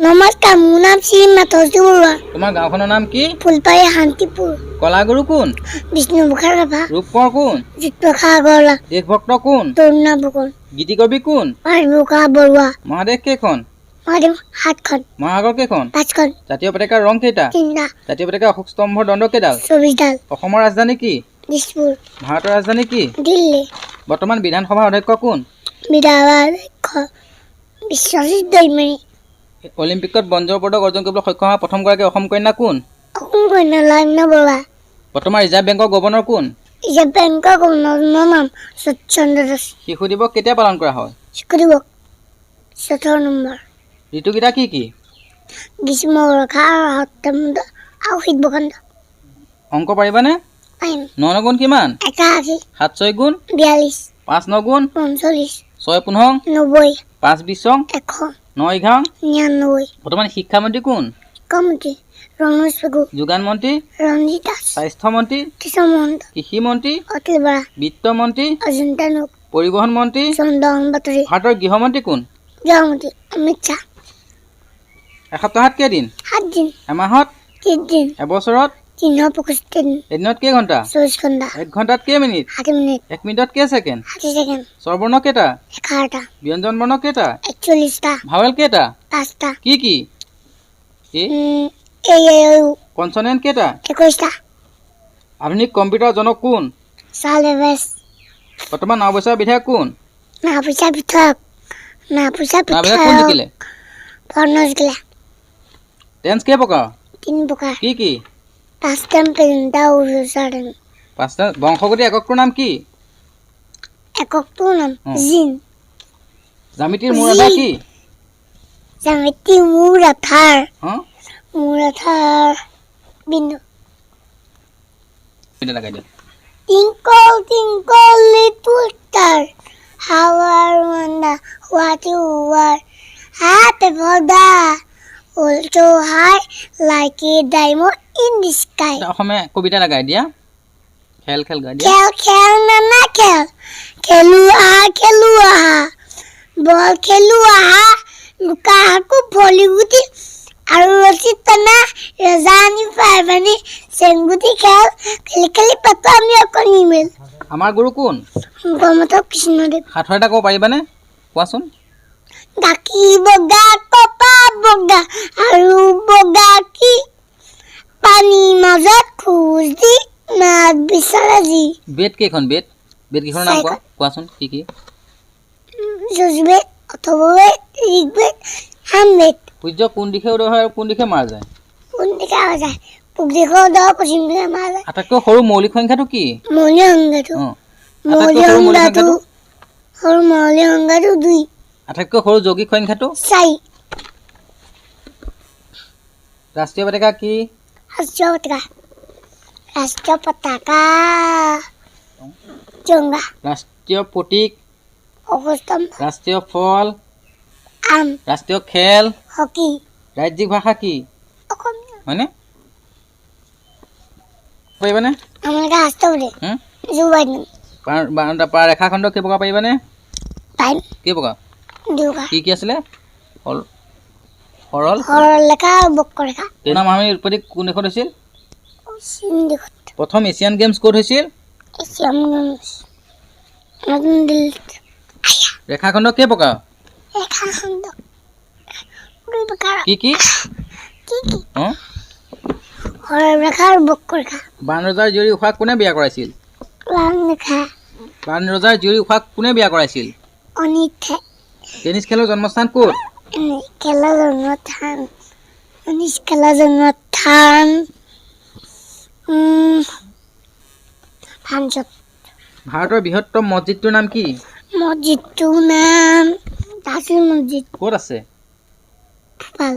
নমস্কাৰ, মোৰ নাম শ্ৰী মাতশ্ৰী বৰুৱা। তোমাৰ গাঁওখনৰ নাম কি? ফুলবাৰী শান্তিপুৰ। কলাগুৰু কোন? বিষ্ণুপ্ৰসাদ ৰাভা। ৰূপকোঁৱৰ কোন? জ্যোতিপ্ৰসাদ আগৰৱালা। দেশভক্ত কোন? তৰুণা ফুকন। গীতিকবি কোন? পাৰ্বকা বৰুৱা। মহাদেশ কেইখন? মহাদেৱ সাতখন। মহাসাগৰ কেইখন? পাঁচখন। জাতীয় পতাকাৰ ৰং কেইটা? তিনিটা। জাতীয় পতাকাৰ অশোক স্তম্ভৰ দণ্ড কেইডাল? 24ডাল। অসমৰ ৰাজধানী কি? দিছপুৰ। ভাৰতৰ ৰাজধানী কি? দিল্লী। বৰ্তমান বিধানসভাৰ অধ্যক্ষ কোন? বিধানসভাৰ অধ্যক্ষ বিশ্বজিৎ দৈমাৰী। অলিম্পিকত ব্ৰঞ্জৰ পদক অৰ্জন কৰিবলৈ সক্ষম হোৱা প্ৰথমগৰাকী অসম কন্যা কোন? অসম কন্যা লাইনা বৰুৱা। বৰ্তমান ৰিজাৰ্ভ বেংকৰ গভৰ্ণৰ কোন? ৰিজাৰ্ভ বেংকৰ গভৰ্ণৰৰ নাম শৰৎ চন্দ্ৰ দাস। শিশু দিৱস কেতিয়া পালন কৰা হয়? শিশু দিৱস 14 নম্বৰ। ঋতুকেইটা কি কি? গ্ৰীষ্ম, বৰ্ষা আৰু শৰৎ আৰু শীত বসন্ত। অংক পাৰিবানে? পাৰিম। ন ন গুণ কিমান? 81। সাত ছয় গুণ? 42। পাঁচ ন গুণ? 45। ছয় 15? 90। পাঁচ 20? 100। ন 11? 99। বৰ্তমান শিক্ষামন্ত্ৰী কোন? শিক্ষামন্ত্ৰী ৰণোজ পেগু। যোগান মন্ত্ৰী? ৰঞ্জিত দাস। স্বাস্থ্যমন্ত্ৰী? কেশৱ মহন্ত। কৃষিমন্ত্ৰী? অতুল বৰা। বিত্তমন্ত্ৰী? অজন্তা নেওগ। পৰিবহণ মন্ত্ৰী? চন্দ্ৰমোহন পাটোৱাৰী। ভাৰতৰ গৃহমন্ত্ৰী কোন? গৃহমন্ত্ৰী অমিত শ্বাহ। এসপ্তাহত কেইদিন? 7 দিন। এমাহত? 30 দিন। এবছৰত? 365 দিন। এদিনত কেই ঘণ্টা? 24 ঘণ্টা। এক ঘণ্টাত কেই মিনিট? 60 মিনিট। এক মিনিটত কেই ছেকেণ্ড? 60 ছেকেণ্ড। স্বৰবৰ্ণ কেইটা? 11টা। ব্যঞ্জন বৰ্ণ কেইটা? 41টা। ভাৱেল কেইটা? পাঁচটা। কি কি? এ? এ, এ, ঐ, উ। কনচনেণ্ট কেইটা? 21টা। আধুনিক কম্পিউটাৰৰ জনক কোন? Charles Babbage. বৰ্তমান নাওবৈচাৰ বিধায়ক কোন? নাওবৈচা বিধায়ক নাওবৈচা নাওবৈচাত কোন বিধায়ক জিকিলে? প্ৰণয় জিকিলে। টেন্স কেই প্ৰকাৰ? তিনি প্ৰকাৰ। কি কি? পাষ্ট টেন্স, প্ৰেজেণ্ট আৰু ফিউচাৰ টেন্স। পাঁচটা। বংশগতি এককটোৰ নাম কি? এককটোৰ নাম অঁ। জিন। জ্যামিতিৰ মূল আধাৰ কি? জ্যামিতি মূল আধাৰ অঁ মূল আধাৰ বিন্দু। লগাই দিয়া। Twinkle, twinkle, little star, how I wonder what you are. Up above the world so high, like a diamond in the sky. এটা অসমীয়া কবিতা লগাই দিয়া, খেল খেল গাই দিয়া। খেল খেল নানা খেল খেলো আহা, খেলো আহা, বল খেলো আহা, লুকা ভাকু, ভলি গুটি আৰু ৰছী টনা, ৰজা আনি পাৰ বান্ধি, চেংগুটি খেল খেলি খেলি পাতো আমি অকণি মেল। আমাৰ গুৰু কোন? শংকৰ মাধৱ কৃষ্ণদেৱ। সাঁথৰ এটা ক'ব পাৰিবানে? কোৱাচোন। গাখীৰ বগা, কপা বগা আৰু বগা কি, পানীৰ মাজত খোজ দি মাছ বিচাৰে যি। বেদ কেইখন? বেদ বেদ কেইখনৰ নাম কোৱা। চাৰিখন। কোৱাচোন কি কি? যজুৰ্বেদ, অথৰ্ববেদ, ঋগ্বেদ, সামবেদ। সূৰ্য কোন দিশে উদয় হয় আৰু কোন দিশে মাৰ যায়? কোন দিশে যায়? পূব দিশে উদয়, পশ্চিম দিশে মাৰ যায়। আটাইতকৈ সৰু মৌলিক সংখ্যাটো কি? মৌলিক সংখ্যাটো অঁ, আটাইতকৈ মৌলিক সৰু মৌলিক সংখ্যাটো সংখ্যাটো? সৰু মৌলিক সংখ্যাটো 2। আটাইতকৈ সৰু যৌগিক সংখ্যাটো? 4। ৰাষ্ট্ৰীয় পতাকা কি? ৰাষ্ট্ৰীয় পতাকা, ৰাষ্ট্ৰীয় পতাকা ত্ৰিৰংগা। ৰাষ্ট্ৰীয় প্ৰতীক? অগস্তম্ভ। ৰাষ্ট্ৰীয় ফল? আম। ৰাষ্ট্ৰীয় খেল? হকী। ৰাজ্যিক ভাষা কি? অসমীয়া। হয়নে? পাৰিবানে? আমালোকে ৰাষ্ট্ৰপতি হুম? Joe Biden. তাৰপৰা ৰেখাখণ্ড কেই প্ৰকাৰ পাৰিবানে? পাৰিম। কেই প্ৰকাৰ? দুৰ্গা। কি কি আছিলে? সৰল সৰল ৰেখা আৰু বক্ৰৰেখা। কৰোণা মহামাৰীৰ উৎপত্তি কোন দেশত হৈছিল? চীন দেশত। প্ৰথম এছিয়ান গেমছ ক'ত হৈছিল? এছিয়ান গেমছ নতুন দিল্লীত। ৰেখাখণ্ড কেই প্ৰকাৰ? ৰেখাখণ্ড দুই প্ৰকাৰ। কি কি? কি কি? অঁ। সৰল ৰেখা আৰু বক্ৰৰেখা। বাণ ৰজাৰ জীয়ৰী উষাক কোনে বিয়া কৰাইছিল? ৰেখা। বাণ ৰজাৰ জীয়ৰী উষাক কোনে বিয়া কৰাইছিল? অনিৰুদ্ধে। টেনিছ খেলৰ জন্মস্থান ক'ত? খেলা জন্মস্থান, টেনিছ খেলা জন্মস্থান ফ্ৰান্সত। ভাৰতৰ বৃহত্তম মছজিদটোৰ নাম কি? মছজিদটোৰ নাম তাজুল মছজিদ। ক'ত আছে? ভূপাল।